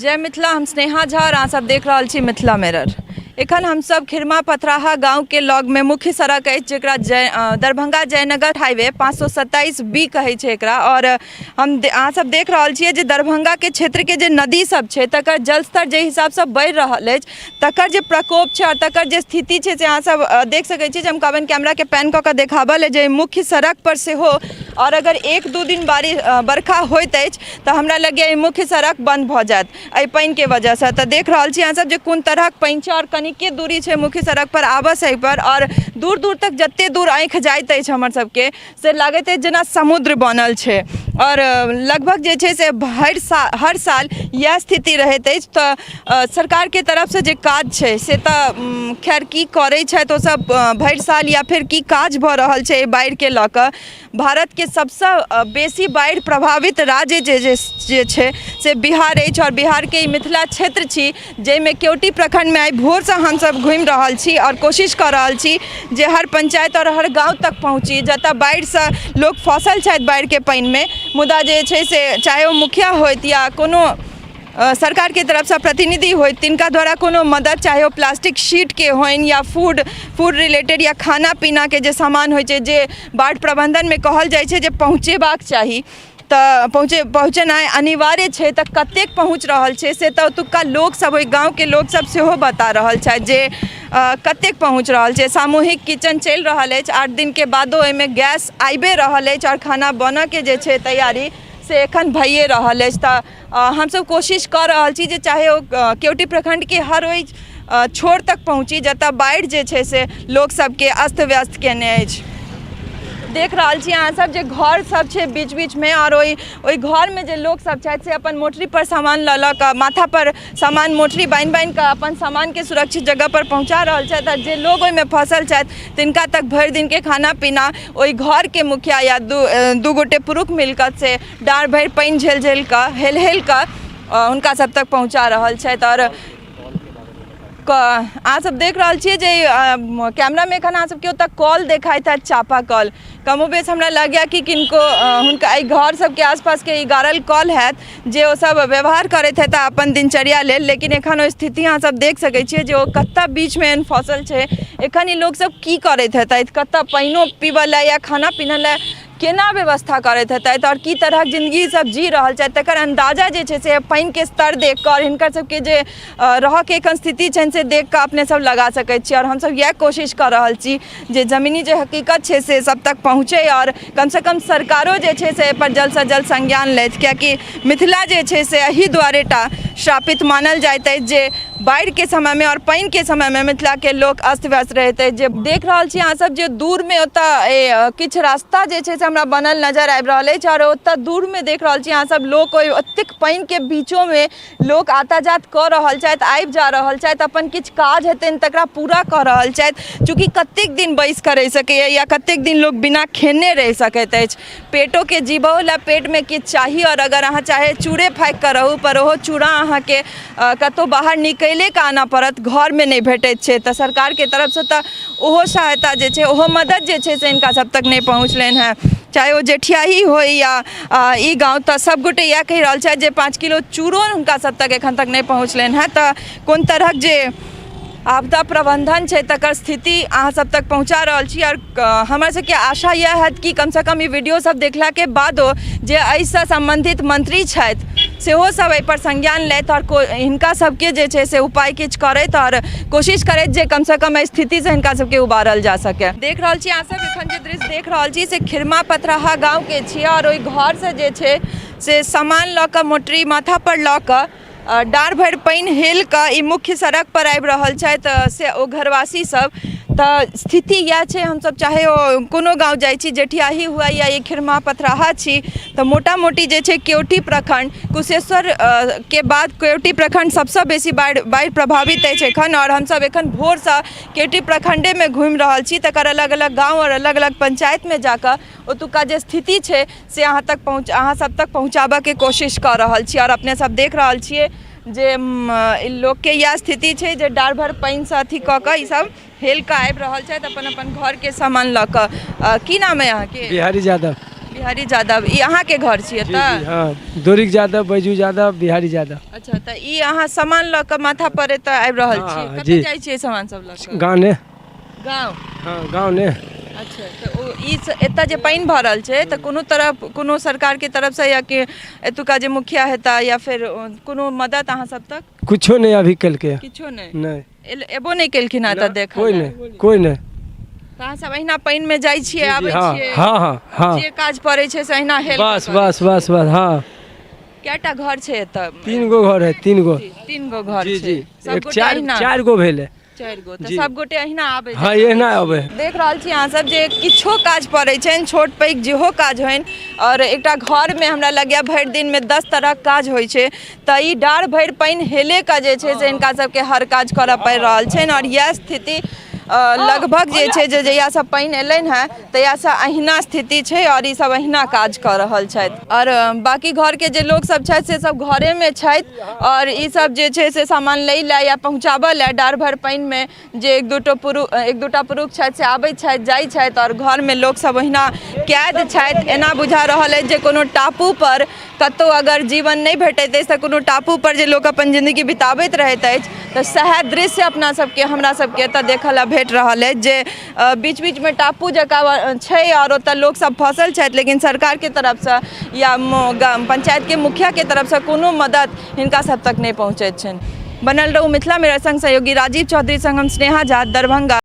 जय मिथिला। हम स्नेहा झा और अहाँ सब देख रहल छी मिथिला मिरर। एखन हमसब खिरमा पथराहा गाँवके लगमे मुख्य सड़क अछि जकरा जय दरभंगा जयनगर हाईवे 527 बी कहै छै एकरा। आओर हम अहाँ सब देख रहल छियै जे दरभंगाके क्षेत्रके जे नदी सब छै तकर जलस्तर जाहि हिसाबसँ बढ़ि रहल अछि तकर जे प्रकोप छै आओर तकर जे स्थिति छै से अहाँ सब देख सकै छियै जे हम कहबनि कैमराके पैन कऽ कऽ देखाबऽ लेल जे मुख्य सड़कपर सेहो आओर अगर एक दू दिन बारिश बरखा होइत अछि तऽ हमरा लगैए ई मुख्य सड़क बन्द भऽ जायत एहि पानिके वजहसँ। तऽ देख रहल छी अहाँसभ जे कोन तरहक पानि छै आओर कनिके दूरी छै मुख्य सड़कपर आबऽसँ एहिपर आओर दूर दूर तक जतेक दूर आँखि जाइत अछि हमर सबके से लागैत अछि जेना समुद्र बनल छै। आओर लगभग जे छै से हर साल हर साल इएह स्थिति रहैत अछि। तऽ सरकारके तरफसँ जे काज छै से तऽ खैर की करै छथि ओसभ भरि साल या फेर की काज भऽ रहल छै एहि बाढ़िके लऽ कऽ। भारतके सबसँ बेसी बाढ़ि प्रभावित राज्य जे जे जे छै से बिहार अछि आओर बिहारके ई मिथिला क्षेत्र छी जाहिमे केवटी प्रखण्डमे आइ भोरसँ हमसभ घुमि रहल छी आओर कोशिश कऽ रहल छी जे हर पंचायत आओर हर गाँव तक पहुँची जतऽ बाढ़िसँ लोक फँसल छथि बाढ़िके पानिमे। मुदा जे छै से चाहे ओ मुखिया होथि या कोनो सरकारके तरफसँ प्रतिनिधि होथि तिनका द्वारा कोनो मदद चाहे ओ प्लास्टिक शीटके होइन या फूड रिलेटेड या खाना पीनाके जे सामान होइ छै जे बाढ़ि प्रबन्धनमे कहल जाइ छै जे पहुँचेबाक चाही तऽ पहुँचेनाइ अनिवार्य छै। तऽ कतेक पहुँच रहल छै से तऽ ओतुका लोकसभ ओहि गाँवके लोकसभ सेहो बता रहल छथि जे कतेक पहुँच रहल छै। सामूहिक किचन चलि रहल अछि, 8 दिनके बादो ओहिमे गैस आबिए रहल अछि आओर खाना बनऽके जे छै तैयारी से एखन भइए रहल अछि। तऽ हमसभ कोशिश कऽ रहल छी जे चाहे ओ केवटी प्रखण्डके हर ओहि छोर तक पहुँची जतऽ बाढ़ि जे छै से लोकसभके अस्त व्यस्त केने अछि। देख रहल छी अहाँ सब जे घर सब छै बीच बीचमे आओर ओहि घरमे जे लोक सब छथि से अपन मोटरीपर सामान लऽ लऽ कऽ माथापर सामान मोटरी बान्हि बान्हि कऽ अपन सामानके सुरक्षित जगहपर पहुँचा रहल छथि। आओर जे लोग ओहिमे फँसल छथि तिनका तक भरि दिनके खाना पीना ओहि घरके मुखिया या दू गोटे पुरुष मिलकऽ से डाँड़ भरि पानि झेल झेल कऽ हेल हेल कऽ हुनका सब तक पहुँचा रहल छथि। आओर अहाँ सब देख रहल छियै जे कैमरामे एखन अहाँ सबके ओतऽ कल देखाइत हैत, चापा कल। कमोबेश हमरा लगैए कि किनको हुनका एहि घर सबके आसपासके ई गाड़ल कल हैत जे ओ सब व्यवहार करैत हेता अपन दिनचर्या लेल। लेकिन एखन ओ स्थिति अहाँ सब देख सकै छियै जे ओ कतऽ बीचमे एहन फसल छै। एखन ई लोकसब की करैत हेतथि, कतऽ पानिओ पीबऽ लए या खाना पीना लए केना व्यवस्था करैत हेतथि आओर की तरहक जिन्दगी सब जी रहल छथि तकर अन्दाजा जे छै से पानिके स्तर देखि कऽ आओर हिनकर सबके जे रहऽके एखन स्थिति छनि से देखि कऽ अपने सब लगा सकै छी। आओर हमसब इएह कोशिश कऽ रहल छी जे जमीनी जे हकीकत छै से सब तक पहुँचै आओर कमसँ कम सरकारो जे छै से एहिपर जल्दसँ जल्द संज्ञान लैथ, कियाकि मिथिला जे छै से एहि दुआरे टा श्रापित मानल जाइत अछि जे बाढ़िके समयमे आओर पानिके समयमे मिथिलाके लोक अस्त व्यस्त रहैत अछि। जे देख रहल छी अहाँ सब जे दूरमे ओतऽ किछु रास्ता जे छै से हमरा बनल नजर आबि रहल अछि आओर ओतऽ दूरमे देख रहल छी अहाँ सब लोक ओहि ओतेक पानिके बीचोमे लोक आताजात कऽ रहल छथि, आबि जा रहल छथि, अपन किछु काज हेतनि तकरा पूरा कऽ रहल छथि। चूँकि कतेक दिन बैसि कऽ रहि सकैए या कतेक दिन लोक बिना खेने रहि सकैत अछि, पेटोके जीबहो लए पेटमे किछु चाही। आओर अगर अहाँ चाहे चूड़े फाँकि कऽ रहू पर ओहो चूड़ा अहाँके कतहु बाहर निकलिके आनऽ पड़त, घरमे नहि भेटैत छै। तऽ सरकारके तरफसँ तऽ ओहो सहायता जे छै ओहो मदद जे छै से हिनका सब तक नहि पहुँचलनि हेँ, चाहे ओ जेठियाही होइ या ई गाँव। तऽ सबगोटे इएह कहि रहल छथि जे 5 किलो चूड़ो हुनका सब तक एखन तक नहि पहुँचलनि हेँ। तऽ कोन तरहक जे आपदा प्रबन्धन छै तकर स्थिति अहाँ सब तक पहुँचा रहल छी। आओर हमर सबके आशा इएह हैत कि कमसँ कम ई वीडियो सब देखलाके बादो जे एहिसँ सम्बन्धित मंत्री छथि सेहो सब एहिपर संज्ञान लैथ आओर हिनका सबके जे छै से उपाय किछु करैत आओर कोशिश करैत जे कमसँ कम एहि स्थितिसँ हिनका सबके उबारल जा सकै। देख रहल छी अहाँ सब एखन जे दृश्य देख रहल छी से खिरमा पथराहा गाँवके छियै आओर ओहि घरसँ जे छै से सामान लऽ कऽ मोटरी माथापर लऽ कऽ डाँड़ भरि पानि हेल कऽ ई मुख्य सड़क पर आबि रहल छथि से ओ घरवासी सब। तऽ स्थिति इएह छै, हमसब चाहे ओ कोनो गाँव जाइ छी, जेठियाही हुए या ई खिरमा पथराहा छी, तऽ मोटा मोटी जे छै केवटी प्रखण्ड कुशेश्वर के बाद केवटी प्रखण्ड सबसँ बेसी बाढ़ि प्रभावित अछि एखन। आओर हमसब एखन भोरसँ केवटी प्रखण्डेमे घुमि रहल छी, तकर अलग अलग गाँव आओर अलग अलग पंचायतमे जाकऽ ओतुका जे स्थिति छै से अहाँ तक पहुँच अहाँ सब तक पहुँचाबऽके कोशिश कऽ रहल छी। आओर अपने सब देख रहल छियै जे लोकके इएह स्थिति छै जे डाँड़ भरि पानिसँ अथी कऽ कऽ ई सब हेल कऽ आबि रहल छथि अपन अपन घरके सामान लऽ कऽ। की नाम अइ अहाँके? बिहारी यादव। बिहारी यादव, ई अहाँके घर छी एतऽ? हाँ, दोरिक यादव, बैजू यादव, बिहारी यादव। अच्छा, तऽ ई अहाँ सामान लऽ कऽ माथा पर एतऽ आबि रहल हँ, छियै? हँ, कतऽ जी। जाइ छियै सामान सब लऽ कऽ? गाँव ने। गाँव? हँ, गाँव ने। अच्छा, तऽ ओ ई एतऽ जे पानि भरल छै तऽ कोनो तरफ कोनो सरकारके तरफसँ या कि एतुका जे मुखिया हेता या फेर कोनो मदद अहाँ सब तक? कुछो नहि अभी केलकै। किछो नहि? नहि। एबो नहि केलखिन हँ एतऽ देखऽ? कोइ नहि, कोइ नहि। तऽ अहाँ सब अहिना पानिमे जाइ छियै, आबै छियै? हँ हँ हँ। जे काज पड़ै छै से अहिना हेल बस बस बस बस, हँ। कएटा घर छै एतऽ? 3 गो घर है, 3 गो। 3 गो घर जी। छै? जी। सब एक गोटे 4 अहिना? 4 गो भेलै। 4 गो तऽ जी। सब गोटे अहिना आबै? हँ, एहिना अबै। देख रहल छी अहाँ सब जे किछो काज पड़ै छनि, छोट पैघ जेहो काज होइन, आओर एकटा घरमे हमरा लगैए भरि दिनमे 10 तरहक काज होइ छै, तऽ ई डाँढ़ भरि पानि हेले कऽ जे छै से हिनका सबके हर काज करऽ पड़ि रहल छनि। आओर इएह स्थिति लगभग जे छै जे जहियासँ पानि एलनि हेँ तहियासँ अहिना स्थिति छै आओर ई सब अहिना काज कऽ रहल छथि। आओर बाँकी घरके जे लोक सब छथि से सब घरेमे छथि आओर ई सब जे छै से सामान लै लए या पहुँचाबऽ लए डाँढ़ भरि पानिमे जे एक दूटा पुरुष, एक दूटा पुरुष छथि से आबै छथि, जाइ छथि आओर घरमे लोकसब ओहिना कैद छथि। एना बुझा रहल अछि जे कोनो टापू पर कतहु अगर जीवन नहि भेटैत अछि तऽ कोनो टापू पर जे लोक अपन जिन्दगी बिताबैत रहैत अछि, तऽ सएह दृश्य अपना सबके, हमरा सबके एतऽ देखऽ लए भेट रहल अछि जे बीच बीचमे टापू जकाँ छै आओर ओतऽ लोकसब फँसल छथि, लेकिन सरकारके तरफसँ या पंचायतके मुखियाके तरफसँ कोनो मदद हिनका सब तक नहि पहुँचैत छनि। बनल रहू मिथिला मिरर संग। सहयोगी राजीव चौधरी संग हम स्नेहा झा, दरभंगा।